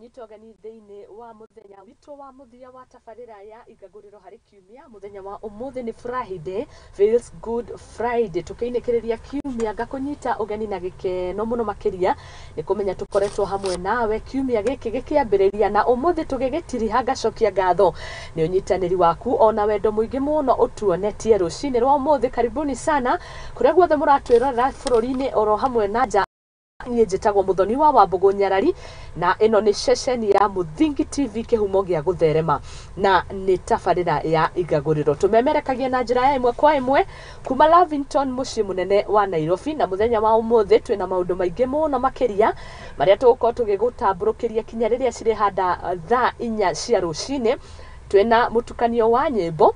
Nyita ũgeni thĩinĩ wa mũthenya witũ wa mũthia wa tabarĩra ya igagũrĩro harĩ kiumia. Mũthenya wa ũmũthĩ nĩ Friday, feels good Friday. Tũkĩinĩkĩrĩria kiumia, ngakũnyita ũgeni na gĩkeno mũno makĩria nĩ kũmenya tũkoretwo hamwe nawe kiumia gĩkĩ gĩkĩambĩrĩria, na ũmũthĩ tũgĩgĩtiriha. Ngacokia ngatho nĩ ũnyitanĩri waku ona wendo mũingĩ mũno ũtuonetie rũcinĩ rwa ũmũthĩ. Karibuni sana kũrĩa guothe mũratwĩrorera bũrũri-inĩ oro hamwe na nja. Niĩ njĩtagwo Mũthoni wa Wambũgũ Nyarari, na ĩno nĩ ceceni ya Mũthingi TV, kĩhumo gĩa gũtherema, na nĩ tabarĩra ya igagũrĩro. Tũmemerekagia na njĩra ya ĩmwe kwa ĩmwe kuma Lavington, mũciĩ mũnene wa Nairobi. Na mũthenya wa ũmũthĩ twĩna maũndũ maingĩ mũno makĩria marĩa tũgũkorwo tũgĩgũtambũrũkĩria kinya rĩrĩa cirĩhanda thaa 4 cia rũcinĩ. Twĩna mũtukanio wa nyĩmbo.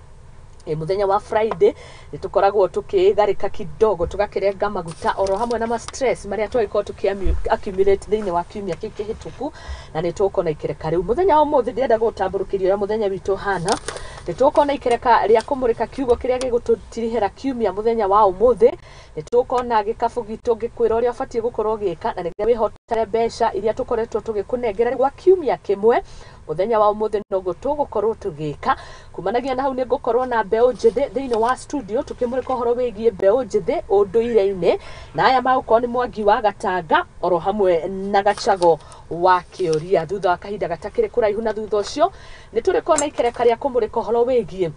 Mũthenya wa Friday nĩ tũkoragwo tũkĩgarĩka kidogo, tũgakĩrenga maguta oro hamwe na ma stress marĩa twagĩkorwo tũkĩ accumulate thĩinĩ wa kiumia kĩu kĩhĩtũku, na nĩ tũgũkorwo na ikereka rĩu. Mũthenya wa ũmũthĩ ndĩrenda gũgũtambũrũkĩria ũrĩa mũthenya witũ ũhana. Nĩ tũgũkorwo na ikereka rĩa kũmũrĩka kiugo kĩrĩa gĩgũtũtirihĩra kiumia mũthenya wa ũmũthĩ. Nĩ tũgũkorwo na gĩkabũ gitũ ngĩkwĩra ũrĩa ũbatiĩ gũkorwo ũgĩka na nĩgetha wĩhotere mbeca iria tũkoretwo tũgĩkũnengera gwa kiumia kĩmwe. Mũthenya wa ũmũthĩ noguo tũgũkorwo tũgĩka. Kumanagia na hau, nĩ ngũkorwo na mbeũ njĩthĩ thĩinĩ wa studio tũkĩmũrĩka ũhoro wĩgiĩ mbeũ njĩthĩ ũndũire-inĩ, na aya magũkorwo nĩ Mwangi wa Gatanga oro hamwe na Gachago wa Kĩũria thutha wa kahinda gatakĩrĩ kũraihu. Na thutha ũcio nĩ tũrĩkorwo na ikereka rĩa kũmũrĩka ũhoro wĩgiĩ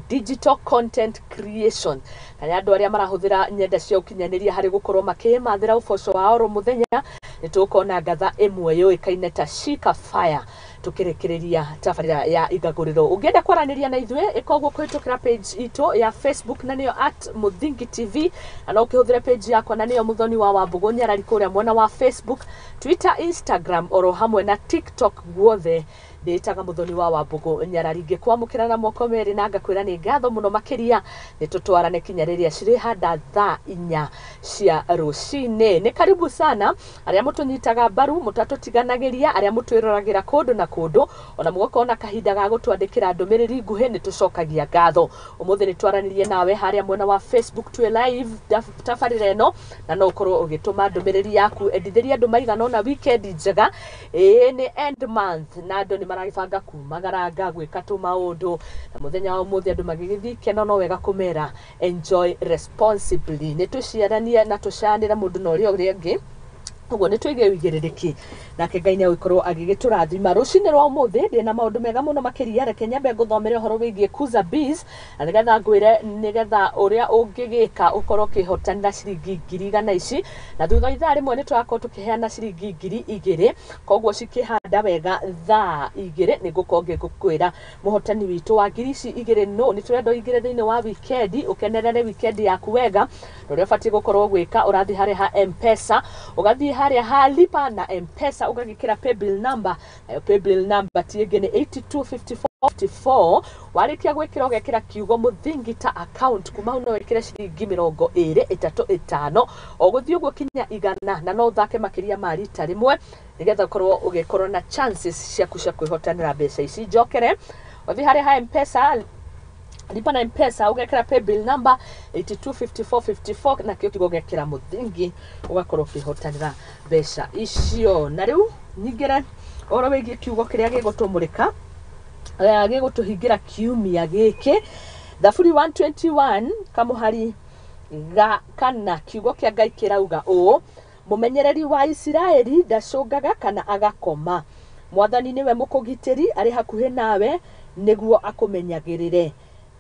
digital content creation, kana andũ arĩa marahũthĩra nyenda cia ũkinyanĩria harĩ gũkorwo makĩmathĩra ũboco wa oro mũthenya. Nĩ tũgũkorwo na ngatha ĩmwe yũĩkaine ta Shika Fire tukĩrĩkĩrĩria tabarĩra ya igagũrĩro. Ũngĩenda kwaranĩria na ithuĩ, ĩka ũguo kũhĩtũkĩra page itũ ya Facebook, na nĩyo @MũthingiTV, na no ũkĩhũthĩre page yakwa, na nĩyo Mũthoni wa Wambũgũ Nyarari, kũrĩa mwena wa Facebook, Twitter, Instagram oro hamwe na TikTok, guothe ndĩtaga Mũthoni wa Wambũgũ Nyarari. Ngĩkwamũkĩra na moko merĩ na ngakwĩra nĩ ngatho mũno makĩria. Nĩ tũtwarane kinya rĩrĩa cirĩhanda thaa 4 cia rũcinĩ. Nĩ karibu sana arĩa mũtũnyitaga mbaru, mũtatũtiganagĩria, arĩa mũtwĩroragĩra kũndũ na kũndũ, ona mũgakorwo na kahinda ga gũtwandĩkĩra ndũmĩrĩri nguhĩ. Nĩ tũcokagia ngatho. Ũmũthĩ nĩ twaranĩrie nawe harĩa mwena wa Facebook twĩ live tabarĩra ĩno, na no ũkorwo ũgĩtũma ndũmĩrĩri yaku. Endithĩria andũ maigana ũna weekend njega. Ĩĩ, nĩ end month na andũ nĩ maragĩbanga kumagaranga gwĩka tũmaũndũ, na mũthenya wa ũmũthĩ andũ magĩgĩthiĩ ikeno. No wega kũmera enjoy responsibly. Nĩ tũciaranie na tũcanĩre mũndũ na ũrĩa ũrĩa ũngĩ, ũguo nĩ tũige ũigĩrĩrĩki, nake Ngai nĩ agũkorwo agĩgĩtũrathima. Rũcinĩ rwa ũmũthĩ ndĩna maũndũ mega mũno makĩria. Reke nyambe ngũthomere ũhoro wĩgiĩ Kuza Bees, na nĩgetha ngwĩre nĩgetha ũrĩa ũngĩgĩka ũkorwo ũkĩhotanĩra ciringi 100,000 ici. Na thutha wa ithaa 1 nĩ tũrakorwo tũkĩheana ciringi 2000. Koguo cikĩhanda wega thaa 2 nĩ ngũkorwo ngĩgũkwĩra mũhotani witũ wa ngiri ici igĩrĩ. No nĩ tũrenda ũingĩre thĩinĩ wa wikendi, ũkenerere wikendi yaku wega, na ũrĩa ũbatiĩ gũkorwo gwĩka, ũrathiĩ harĩa ha M-Pesa, ũgathiĩ harĩa ha lipa na M-Pesa, ũgagĩkĩra paybill number. Nayo paybill number ti ĩngĩ nĩ 825454. Warĩkia gwĩkĩra, ũgekĩra kiugo Mũthingi ta account. Kuma hau no wĩkĩre ciringi 20, 3, 5, o gũthiĩ ũguo kinya 100, na no ũthake makĩria ma rita rĩmwe nĩgetha ũkorwo ũgĩkorwo na chances ciaku cia kwĩhotanĩra mbeca ici. Njokere, ũthiĩ harĩa ha M-Pesa, lipa na M-Pesa, ũgekĩra paybill number 825454, na kĩo kiugo ũgekĩra Mũthingi, ũgakorwo ũkĩhotanĩra mbeca icio. Na rĩu nyingĩre ũhoro wĩgiĩ kiugo kĩrĩa gĩgũtũmũrĩka, gĩgũtũhingĩra kiumia gĩkĩ. Thaburi 121 kamũhari ga kana, kiugo kĩa Ngai kĩrauga ũũ: "Mũmenyereri wa Isiraeli ndacũngaga kana agakoma. Mwathani nĩwe mũkũgitĩri, arĩ hakuhĩ nawe nĩguo akũmenyagĩrĩre.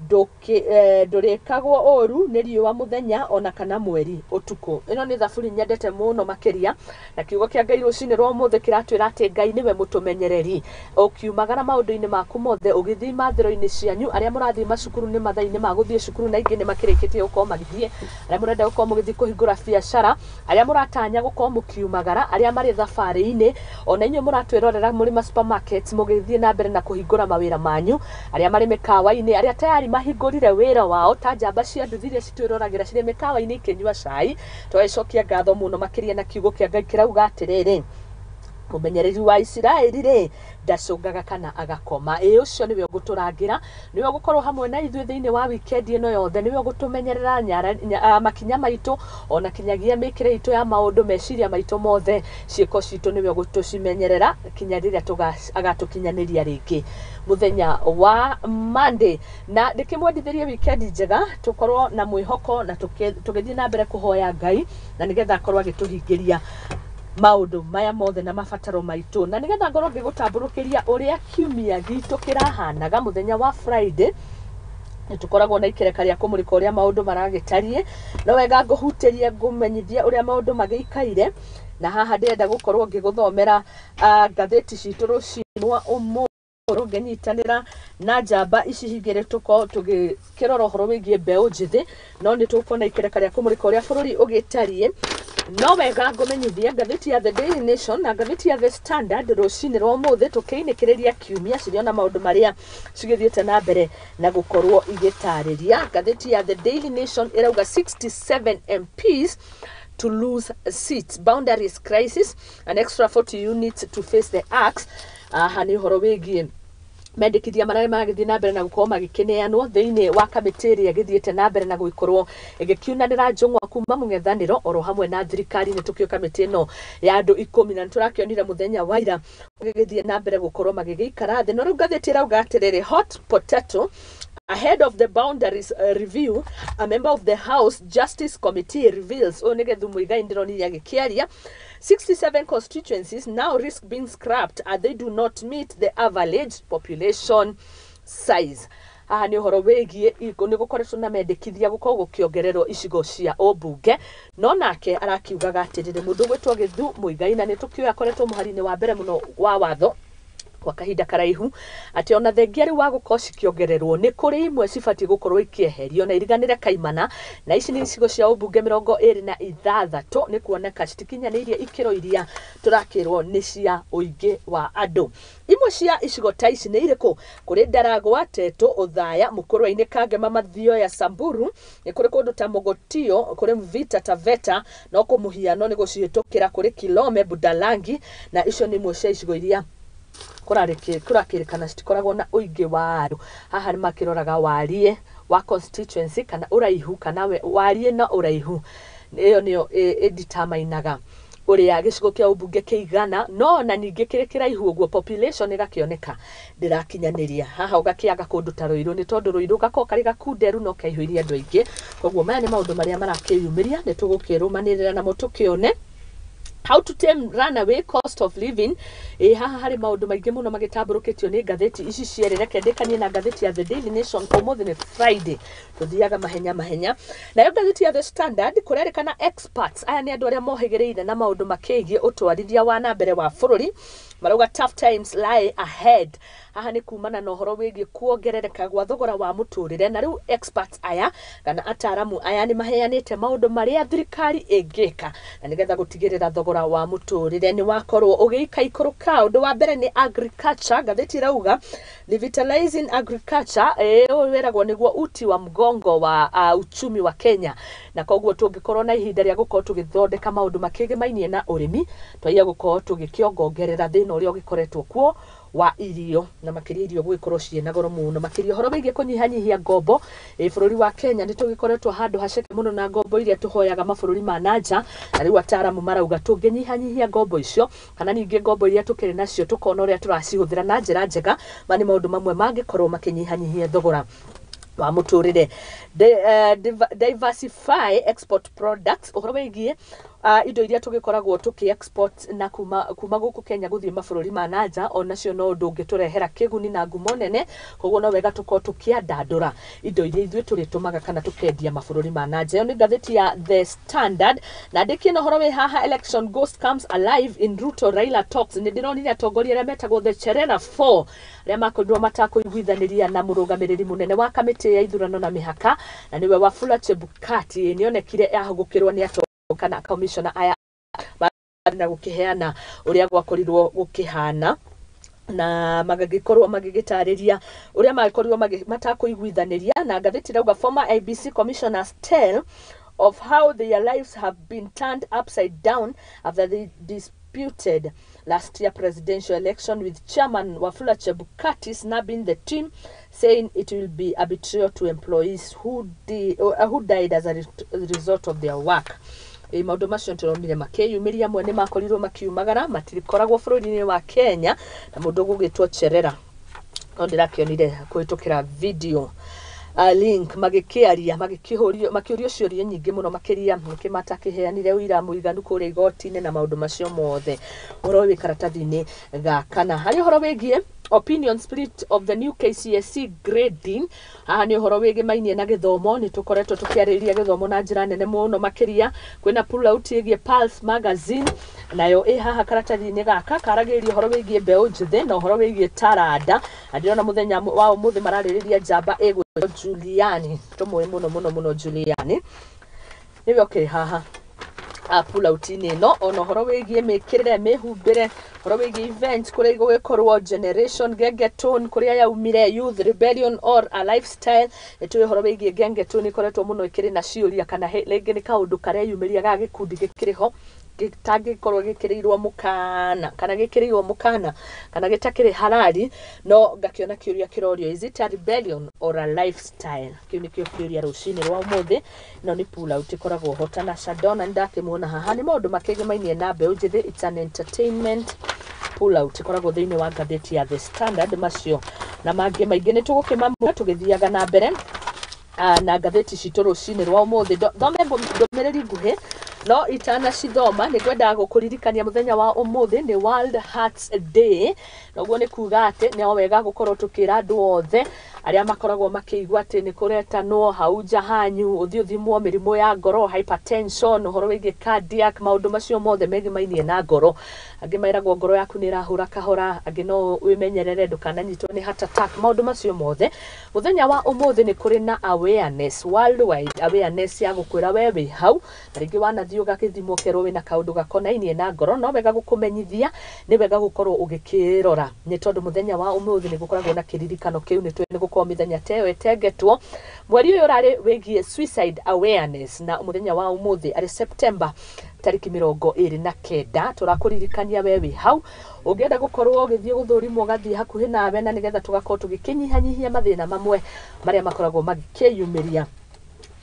Ndũrĩkagwo ũũru nĩ riũa mũthenya, ona kana mweri ũtukũ." Ĩno nĩ thaburi nyendete mũno makĩria, na kiugo kĩa Ngai rũcinĩ rwa ũmũthĩ kĩratwĩra atĩ Ngai nĩwe mũtũmenyereri. Ũkiumagara maũndũ-inĩ maku mothe, ũgĩthiĩ imathĩro-inĩ cianyu, arĩa mũrathiĩ macukuru nĩ mathaa-inĩ ma gũthiĩ cukuru, na ingĩ nĩ makĩrĩkĩtie gũkorwo magĩthiĩ, arĩa mũrenda gũkorwo mũgĩthiĩ kũhingũra biacara, arĩa mũratanya gũkorwo mũkiumagara, arĩa marĩ thabarĩ-inĩ, ona inyuĩ mũratwĩrorera mũrĩ ma supermarkets mũgĩthiĩ na mbere na kũhingũra mawĩra manyu, arĩa marĩ mĩkawa-inĩ, arĩa tayari mahingũrire wĩra wao, ta njamba cia nduthi iria citwĩroragĩra cirĩ mĩkawa-inĩ ikĩnyua cai, tũgagĩcokia ngatho mũno makĩria. Na kiugo kĩa Ngai kĩrauga atĩrĩrĩ, Mũmenyereri wa Isiraeli rĩ, ndacũngaga kana agakoma. Ĩ ũcio nĩwe ũgũtũrangĩra, nĩwe ũgũkorwo hamwe na ithuĩ thĩinĩ wa wikendi ĩno yothe, nĩwe ũgũtũmenyerera makinya maitũ, ona kinyagia mĩkĩre itũ ya maũndũ, meciria maitũ mothe, ciĩko citũ nĩwe ũgũtũcimenyerera kinya rĩrĩa agatũkinyanĩria rĩngĩ mũthenya wa Monday. Na ndĩkĩmwendithĩrie wikendi njega, tũkorwo na mwĩhoko na tũgĩthiĩ na mbere kũhoya Ngai, na nĩgetha akorwo agĩtũhingĩria maũndũ maya mothe na mabataro maitũ, na nĩgetha ngorwo ngĩgũtambũrũkĩria ũrĩa kiumia gitũ kĩrahanaga. Mũthenya wa Friday nĩ tũkoragwo na ikereka rĩa kũmũrĩka ũrĩa maũndũ maragĩtariĩ. No wega ngũhutĩrie, ngũmenyithie ũrĩa maũndũ magĩikaire, na haha ndĩrenda gũkorwo ngĩgũthomera ngathĩti citũ rũcinĩ rwa ũmũthĩ, ngĩnyitanĩra na njamba ici igĩrĩ tũkorwo tũgĩkĩrora ũhoro wĩgiĩ mbeũ njĩthĩ, no nĩ tũkuona ikereka rĩa kũmũrĩka ũrĩa bũrũri ũgĩtariĩ. No wega ngũmenyithie ngathĩti ya The Daily Nation na ngathĩti ya The Standard rũcinĩ rwa ũmũthĩ, tũkĩinĩkĩrĩria kiumia, cirĩ ona maũndũ marĩa cigĩthiĩte na mbere na gũkorwo igĩtarĩria. Ngathĩti ya The Daily Nation ĩrauga 67 MPs to lose seats, boundaries crisis, an extra 40 units to face the axe. Aha nĩ ũhoro wĩgiĩ mendekithia marĩa maragĩthiĩ na mbere na gũkorwo magĩkĩneanwo thĩinĩ wa kamĩtĩ ĩrĩa ĩgĩthiĩte na mbere na gũgĩkorwo ĩgĩkiunanĩra njũng'wa kuma mũng'ethanĩro oro hamwe na thirikari. Nĩ tũkĩũĩ kamĩtĩ ĩno ya andũ 10, na nĩ tũrakĩonire mũthenya wa ira gĩgĩthiĩ na mbere gũkorwo magĩgĩikara thĩ. No rĩu ngathĩti ĩrauga atĩrĩrĩ, hot potato ahead of the boundaries review, a member of the House Justice Committee reveals. Ũyũ nĩ Gĩthu Muigai ndĩronire agĩkĩaria. 67 constituencies now risk being scrapped as they do not meet the average population size. Haha nĩ ũhoro wĩgiĩ nĩ gũkoretwo na mendekithia gũkorwo gũkĩongererwo icigo cia ũmbunge, no nake arakiugaga atĩrĩrĩ, mũndũ ũgwĩtwo Gĩthu Muigai, na nĩ tũkĩũĩ akoretwo mũhari-inĩ wa mbere mũno wa watho kwa kahinda karaihu, atĩ ona thengia rĩu wa gũkorwo cikĩongererwo, nĩ kũrĩ imwe cibatiĩ gũkorwo ikĩeherio na iriganĩre kaimana, na ici nĩ icigo cia ũmbunge 26, nĩ kuoneka citikinyanĩirie ikĩro iria tũrakĩrwo nĩ cia ũingĩ wa andũ. Imwe cia icigo ta ici nĩ irĩkũ? Kũrĩ Ndaragwa, Tetũ, Ũthaya, Mũkũrwe-inĩ, Kangema, Mathioya, Samburu, nĩ kũrĩ kũndũ ta Mogotio, kũrĩ Mvita, Taveta, no kũmũhiano nĩ gũcihĩtũkĩra, kũrĩ Kilome, Budalangi, na icio nĩ imwe cia icigo iria kũrakĩrĩkana citikoragwo na ũingĩ wa andũ. Haha nĩ makĩroraga wariĩ wa constituency kana ũraihu, kana wariĩ na ũraihu, ĩyo nĩyo ĩditamainaga ũrĩa gĩcigo kĩa ũmbunge kĩigana, no ona ningĩ kĩrĩ kĩraihu ũguo, population ĩgakĩoneka ndĩrakinyanĩria. Haha ũgakĩaga kũndũ ta Rũirũ, nĩ tondũ Rũirũ gakoragwo karĩ gakunderu no kaihũire andũ aingĩ. Koguo maya nĩ maũndũ marĩa marakĩyumĩria, nĩ tũgũkĩrũmanĩrĩra namo tũkĩone. How to tame runaway cost of living. Ĩ haha harĩ maũndũ maingĩ mũno magĩtambũrũkĩtio nĩ ngathĩti ici cierĩ. Reke ndĩkanie na ngathĩti ya The Daily Nation. Ũmũthĩ nĩ Friday, tũthiaga mahenya mahenya. Nayo ngathĩti ya The Standard, kũrerĩkana experts aya nĩ andũ arĩa mohĩgĩrĩire na maũndũ makĩgiĩ ũtwarithia wa na mbere wa bũrũri, marauga tough times lie ahead. Haha nĩ kumana na ũhoro wĩgiĩ kuongerereka gwa thogora wa mũtũrĩre, na rĩu experts aya kana ataramu aya nĩ maheanĩte maũndũ marĩa thirikari ĩngĩka na nĩgetha gũtigĩrĩra thogora wa mũtũrĩre nĩ wakorwo ũgĩikaikũrũka. Ũndũ wa mbere nĩ agriculture. Ngathĩti ĩrauga revitalizing agriculture, ũyũ wĩragwo nĩguo uti wa mgongo wa uchumi wa Kenya, na koguo tũngĩkorwo na ihinda rĩa gũkorwo tũgĩthondeka maũndũ makĩgĩmainie na ũrĩmi, twaiya gũkorwo tũgĩkĩongongerera thĩna ũrĩa ũgĩkoretwo kuo wa irio, na makĩria irio gũgĩkorwo ciĩ na goro mũno, makĩria ũhoro wĩgiĩ kũnyihanyihia ngombo. Bũrũri wa Kenya nĩ tũgĩkoretwo handũ haceke mũno na ngombo iria tũhoyaga mabũrũri ma nanja, na rĩu ataramu marauga tũngĩnyihanyihia ngombo icio, kana ningĩ ngombo iria tũkĩrĩ nacio tũkona ũrĩa tũracihũthĩra na njĩra njega, ma nĩ maũndũ mamwe mangĩkorwo makĩnyihanyihia thogora wa mũtũrĩre. Diversify export products, ũhoro wĩgiĩ indo iria tũgĩkoragwo tũkĩ export na kuma gũkũ Kenya gũthiĩ mabũrũri ma nanja, onacio no ũndũ ũngĩtũrehera kĩguni na ngumo nene. Koguo no wega tũkorwo tũkĩandandũra indo iria ithuĩ tũrĩtũmaga kana tũkendia mabũrũri ma nanja. Ĩyo nĩ ngathĩti ya The Standard. Na ndĩkie na ũhoro wĩ haha, election ghost comes alive in Ruto Raila talks. Nĩ ndĩronire atongoria arĩa metagwo the Cherera 4, arĩa makorirwo matakũiguithanĩria na mũrũgamĩrĩri mũnene wa kamĩtĩ ya ithurano na mĩhaka, na nĩwe Wafula Chebukati, nĩonekire ahũgũkĩrwo nĩ atongoria kana commissioner aya na gũkĩheana ũrĩa gwakorirwo gũkĩhana, na magagĩkorwo magĩgĩtarĩria ũrĩa magĩkorirwo matakũiguithanĩria. Na ngathĩti ĩrauga former IEBC commissioners tell of how their lives have been turned upside down after they disputed Last year presidential election, with chairman Wafula Chebukati snubbing the team, saying it will be a betrayal to employees who died as a result of their work. Ĩ maũndũ macio tũronire makĩyumĩria, amwe nĩ makorirwo makiumagara matikoragwo bũrũri-inĩ wa Kenya, na mũndũ ũgũgĩtwo Cherera no ndĩrakĩonire kũhĩtũkĩra video link magĩkĩaria, magĩkĩhũrio, makĩũrio ciũria nyingĩ mũno makĩria nĩkĩ matakĩheanire ũira mũiganu kũrĩa igoti-inĩ na maũndũ macio mothe. Ũhoro wĩ karatathi-inĩ ga kana. Harĩ ũhoro wĩgiĩ opinion split of the new KCSE grading. Haha nĩ ũhoro wĩgĩmainie na gĩthomo. Nĩ tũkoretwo tũkĩarĩrĩria gĩthomo na njĩra nene mũno makĩria. Kwĩna pull out ĩgiĩ Pulse magazine, nayo ĩ haha karatathi-inĩ gaka karagĩrĩria ũhoro wĩgiĩ mbeũ njĩthĩ na ũhoro wĩgiĩ taranda, na ndĩrona mũthenya wa ũmũthĩ mararĩrĩria njamba ĩgwĩtwo Juliani. Tũmũĩ mũno mũno mũno, Juliani nĩwe ũkĩrĩ haha pull out-inĩ ĩno, ona ũhoro wĩgiĩ mĩkĩrĩre, mĩhumbĩre, ũhoro wĩgiĩ event kũrĩa igũgĩkorwo generation gengetone kũrĩa yaumire, youth rebellion or a lifestyle. Nĩ tũĩ ũhoro wĩgiĩ gengetone ĩkoretwo mũno ĩkĩrĩ na ciũria kana rĩngĩ nĩ kaũndũ kareyumĩria ga gĩkundi gĩkĩrĩ ho gĩtangĩkorwo gĩkĩrĩirwo mũkana kana gĩkĩrĩirwo mũkana kana gĩtakĩrĩ harari, no ngakĩona kĩũria kĩrorio, is it a rebellion or a lifestyle? Kĩu nĩkĩo kĩũria rũcinĩ rwa ũmũthĩ. Ĩno nĩ pull out ĩkoragwo ho tana Shadona, nĩndakĩmuona haha. Nĩ maũndũ makĩgĩmainie na mbeũ njĩthĩ. It's an entertainment pull out ĩkoragwo thĩinĩ wa ngathĩti ya The Standard. Macio na mangĩ maingĩ nĩ tũgũkĩmamũra tũgĩthiaga na mbere na ngathĩti citũ rũcinĩ rwa ũmũthĩ. Thome ndũmĩrĩri nguhĩ, no itanacithoma nĩ ngwendaga gũkũririkania mũthenya wa ũmũthĩ nĩ World Hearts Day. Noguo nĩ kuga atĩ no wega gũkorwo tũkĩra andũ othe arĩa makoragwo makĩigua atĩ nĩ kũretanwo hau nja hanyu, ũthiĩ ũthimwo mĩrimũ ya ngoro, hypertension, ũhoro wĩgiĩ cardiac, maũndũ macio mothe megimainie na ngoro. Angĩ meragwo ngoro yaku nĩ ĩrahũra kahora, angĩ no wĩmenyerere ndũkananyitwo nĩ heart attack, maũndũ macio mothe. Mũthenya wa ũmũthĩ nĩ kũrĩ na awareness, worldwide awareness ya gũkwĩra we wĩ hau na rĩngĩ wanathiĩ ũgagĩthimwo ũkerwo wĩna kaũndũ gakonainie na ngoro, no wega gũkũmenyithia, nĩ wega gũkorwo ũgĩkĩrora, nĩ tondũ mũthenya wa ũmũthĩ nĩ gũkoragwo na kĩririkano kĩu. Nĩ tũĩ nĩ gũkorwo mĩthenya ta ĩyo ĩtengetwo. Mweri ũyũ ũrarĩ wĩgiĩ suicide awareness, na mũthenya wa ũmũthĩ arĩ September tarĩki 29, tũrakũririkania we wĩ hau ũngĩenda gũkorwo ũgĩthiĩ gũthũrimwo, ũgathiĩ hakuhĩ nawe, na nĩgetha tũgakorwo tũgĩkĩnyihanyihia mathĩna mamwe marĩa makoragwo magĩkĩyumĩria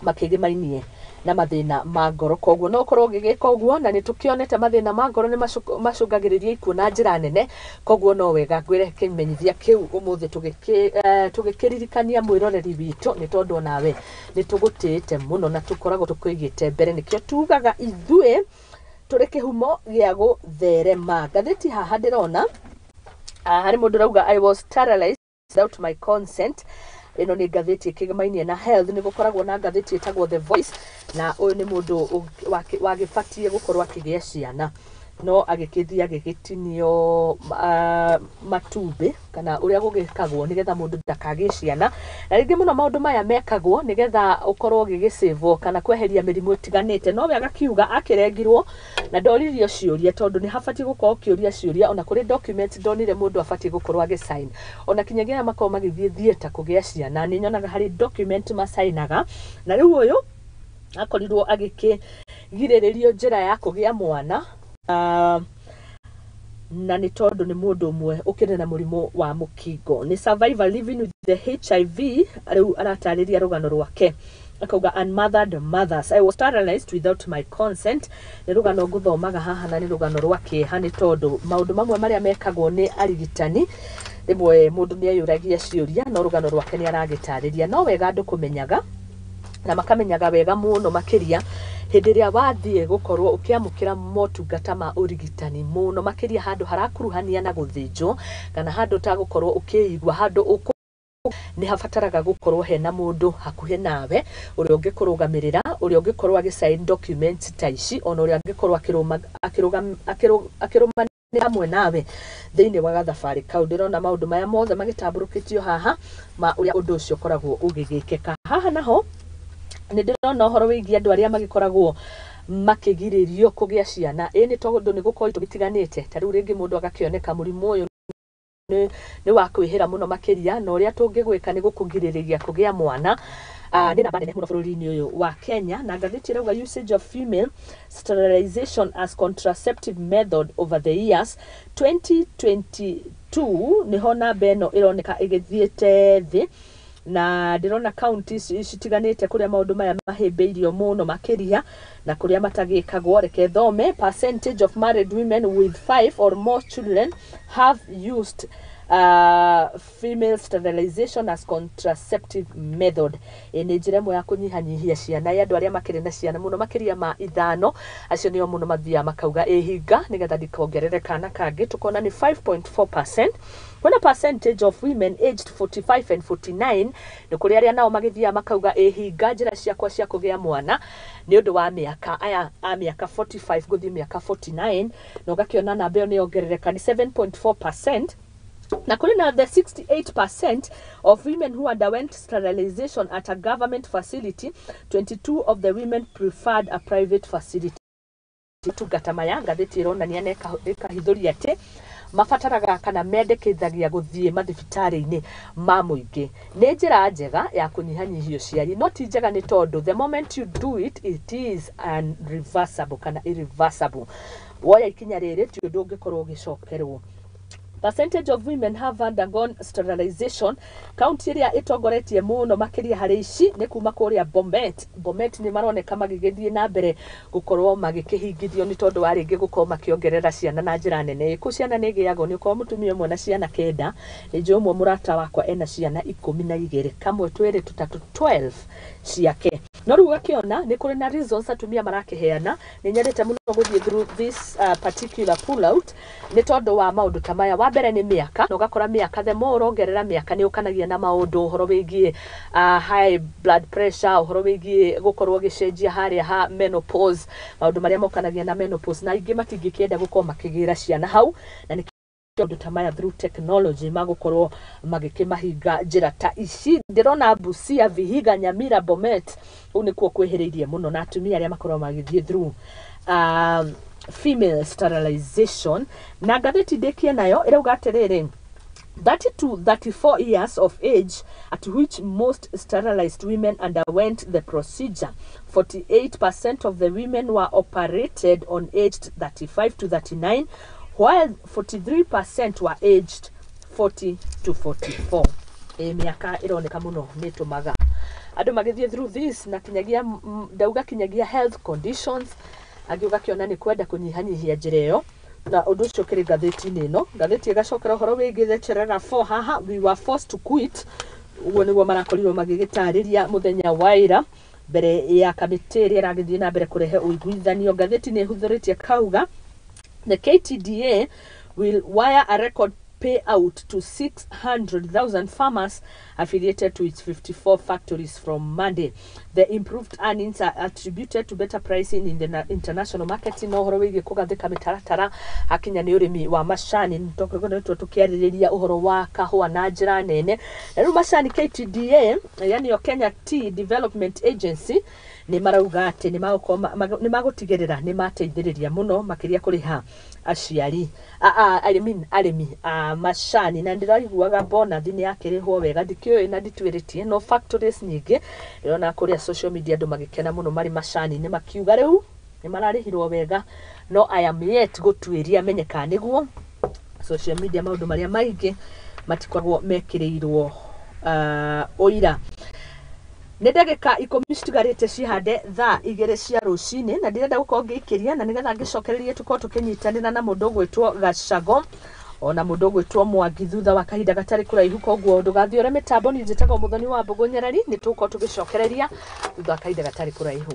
makĩgĩmainie na mathĩna ma ngoro. Koguo no ũkorwo ũgĩgĩka ũguo, na nĩ tũkĩonete mathĩna ma ngoro nĩ macũngagĩrĩria ikuũ na njĩra nene. Koguo no wega ngwĩre kĩmenyithia kĩu ũmũthĩ tũgĩkĩririkania mwĩroreri witũ, nĩ tondũ onawe nĩ tũgũtĩĩte mũno na tũkoragwo tũkũigĩte mbere. Nĩkĩo tugaga ithuĩ tũrĩ kĩhumo gĩa gũtherema. Ngathĩti haha ndĩrona harĩ mũndũ ũrauga, "I was sterilized without my consent." Ĩno nĩ ngathĩti ĩkĩgĩmainie na health. Nĩ gũkoragwo na ngathĩti ĩtagwo The Voice, na ũyũ nĩ mũndũ wagĩbatiĩ gũkorwo akĩgĩa ciana, no agĩkĩthiĩ agĩgĩtinio matumbĩ kana ũrĩa gũgĩkagwo nĩgetha mũndũ ndakagĩe ciana. Na rĩngĩ mũno maũndũ maya mekagwo nĩgetha ũkorwo ũgĩgĩcĩvwo kana kweheria mĩrimũ ĩtiganĩte, no we agakiuga akĩrengirwo na ndoririo ciũria, tondũ nĩ habatiĩ gũkorwo ũkĩũria ciũria. Ona kũrĩ document ndonire mũndũ abatiĩ gũkorwo agĩsign, ona kinyagia arĩa makoragwo magĩthiĩ theatre kũgĩa ciana, nĩ nyonaga harĩ document macainaga. Na rĩu ũyũ akorirwo agĩkĩgirĩrĩrio njĩra ya kũgĩa mwana, na nĩ tondũ nĩ mũndũ ũmwe ũkĩrĩ na mũrimũ wa mũkingo. Nĩ survivor living with the HIV. Rĩu aratarĩria rũgano rwake akauga, "Unmothered mothers, I was sterilized without my consent." Nĩ rũgano ngũthomaga haha, na nĩ rũgano rwa kĩeha, nĩ tondũ maũndũ mamwe marĩa mekagwo nĩ arigitani, rĩmwe mũndũ nĩ eyũragia ciũria, no rũgano rwake nĩ aragĩtarĩria. No wega andũ kũmenyaga na makamenyaga wega mũno makĩria hĩndĩ ĩrĩa wathiĩ gũkorwo ũkĩamũkĩra motungata ma ũrigitani, mũno makĩria handũ harakuruhania na gũthĩnjwo kana handũ ta gũkorwo ũkĩigua handũ ũkũ nĩ habataraga gũkorwo hena mũndũ hakuhĩ nawe ũrĩa ũngĩkũrũgamĩrĩra, ũrĩa ũngĩkorwo agĩsign documents ta ici, ona ũrĩa angĩkorwo akĩrũmanĩra hamwe nawe thĩinĩ wa gathabarĩ kau. Ndĩrona maũndũ maya mothe magĩtambũrũkĩtio haha ma ũrĩa ũndũ ũcio ũkoragwo ũgĩgĩkĩka. Haha naho nĩ ndĩrona ũhoro wĩgiĩ andũ arĩa magĩkoragwo makĩgirĩrio kũgĩa ciana. Ĩ nĩ tondũ nĩ gũkorwo itũmi itiganĩte, ta rĩu rĩngĩ mũndũ agakĩoneka mũrimũ ũyũ nĩ wa kwĩhĩra mũno makĩria, na ũrĩa tũngĩgwĩka nĩ gũkũgirĩrĩria kũgĩa mwana. Nĩ namba nene mũno bũrũri-inĩ ũyũ wa Kenya. Na ngathĩti ĩrauga usage of female sterilization as contraceptive method over the years, 2022 nĩho namba ĩno ĩroneka ĩgĩthiĩte thĩ. Na ndĩrona counties citiganĩte kũrĩa maũndũ maya mahĩmbĩirio mũno makĩria na kũrĩa matagĩkagwo. Reke thome: percentage of married women with 5 or more children have used female sterilization as contraceptive method. Ĩ nĩ njĩra ĩmwe ya kũnyihanyihia ciana ya andũ arĩa makĩrĩ na ciana mũno makĩria ma 5. Acio nĩo mũno mathiaga makauga ĩhinga nĩgetha ndikongerere kana kangĩ. Tũkona nĩ 5.4%. Kwĩna percentage of women aged 45 and 49, nĩ kũrĩ arĩa nao magĩthiaga makauga ĩhinga njĩra ciakwa cia kũgĩa mwana nĩ ũndũ wa mĩaka, aya a mĩaka 45 gũthiĩ mĩaka 49, na ũgakĩona namba ĩyo nĩ yongerereka, nĩ 7.4%. Na kũrĩ na the 68% of women who underwent sterilization at a government facility, 22 of the women preferred a private facility. Tungata maya ngathĩti ĩronania na ĩkahithũria atĩ mabataraga kana mendekithagia gũthiĩ mathibitarĩ-inĩ ma mũingĩ. Nĩ njĩra njega ya kũnyihanyihia ũciari, no ti njega nĩ tondũ the moment you do it, it is unreversible kana irreversible. Woya ikinya rĩrĩ, ti ũndũ ũngĩkorwo ũgĩcokerwo. Percentage of women have undergone sterilization, kaunti ĩrĩa ĩtongoretie mũno makĩria harĩ ici nĩ kuma kũrĩa Bomet. Bomet nĩ maroneka magĩgĩthiĩ na mbere gũkorwo magĩkĩhingithio nĩ tondũ wa rĩngĩ gũkorwo makĩongerera ciana na njĩra nene. Kũ ciana nĩ igĩagwo nĩ ũkorwo mũtumia ũmwe na ciana 9. Nĩ njũĩ ũmwe mũrata wakwa ena ciana 12, kamwe, twĩrĩ, tũtatũ, 12 ciake. No rĩu ũgakĩona nĩ kũrĩ na reasons atumia marakĩheana. Nĩ nyendete mũno gũthiĩ through this particular pull out nĩ tondũ wa maũndũ ta maya. Wa mbere nĩ mĩaka, na ũgakora mĩaka, the more ũrongerera mĩaka, nĩ ũkanagia na maũndũ ũhoro wĩgiĩ high blood pressure, ũhoro wĩgiĩ gũkorwo ũgĩcenjia harĩa ha menopause, maũndũ marĩa mokanagia na menopause, na aingĩ matingĩkĩenda gũkorwo makĩgĩra ciana hau, na nĩ maũndũ ta maya through technology magũkorwo magĩkĩmahinga njĩra ta ici. Ndĩrona Busia, Vihiga, Nyamira, Bomet, kũu nĩkuo kwĩhĩrĩirie mũno na atumia arĩa makoragwo magĩthiĩ through female sterilization. Na ngathĩti ndĩkie nayo ĩrauga atĩrĩrĩ, 30 to 34 years of age at which most sterilized women underwent the procedure. 48% of the women were operated on aged 35 to 39, while 43% were aged 40 to 44. Ĩ mĩaka ĩroneka mũno nĩ ĩtũmaga andũ magĩthiĩ through this, na kinyagia ndauga kinyagia health conditions angĩ ũgakĩona nĩ kwenda kũnyihanyihia njĩra ĩyo. Na ũndũ ũcio ũkĩrĩ ngathĩti-inĩ ĩno. Ngathĩti ĩgacokera ũhoro wĩgiĩ the Cherera 4 haha, "We were forced to quit." Ũguo nĩguo marakorirwo magĩgĩtarĩria mũthenya wa ira mbere ya kamĩtĩ ĩrĩa ĩragĩthiĩ na mbere kũrehe ũiguithanio. Ngathĩti nĩ ĩhũthĩrĩtie kauga the KTDA will wire a record payout to 600,000 farmers affiliated to its 54 factories from Monday. The improved earnings are attributed to better pricing in the international market. No ũhoro wĩgiĩ kũgathĩka mĩtaratara hakinya nĩ ũrĩmi wa macani, nĩtũkoretwo tũkĩarĩrĩria ũhoro wa kahũa na njĩra nene. Na rĩu macani, KTDA, yani yo Kenya Tea Development Agency, nĩ marauga atĩ nĩ magũtigĩrĩra nĩ mateithĩrĩria mũno makĩria kũrĩha aciari I mean, arĩmi a macani. Na ndĩraiguaga bonathi nĩ yakĩrĩhwo wega, ndikĩũĩ na ndituĩrĩtie, no factories nyingĩ ndĩrona kũrĩa social media andũ magĩkena mũno marĩ macani-inĩ makiuga rĩu nĩ mararĩhirwo wega, no I am yet gũtuĩria menye kana nĩguo. Social media maũndũ marĩa maingĩ matikoragwo mekĩrĩirwo ũira. Nĩ ndagĩka 10 citigarĩte cihande thaa 2 cia rũcinĩ, na ndirenda gũkorwo ngĩikĩria na nĩgetha ngĩcokererie tũkorwo tũkĩnyitanĩra na mũndũ ũgwĩtwo Gacago ona mũndũ ũgwĩtwo Mwangi thutha wa kahinda gatarĩ kũraihu. Koguo ndũgathiĩ ũre mĩtambo. Niĩ njĩtagwo Mũthoni wa Mbũgũ Nyarari. Nĩ tũgũkorwo tũgĩcokereria thutha wa kahinda gatarĩ kũraihu.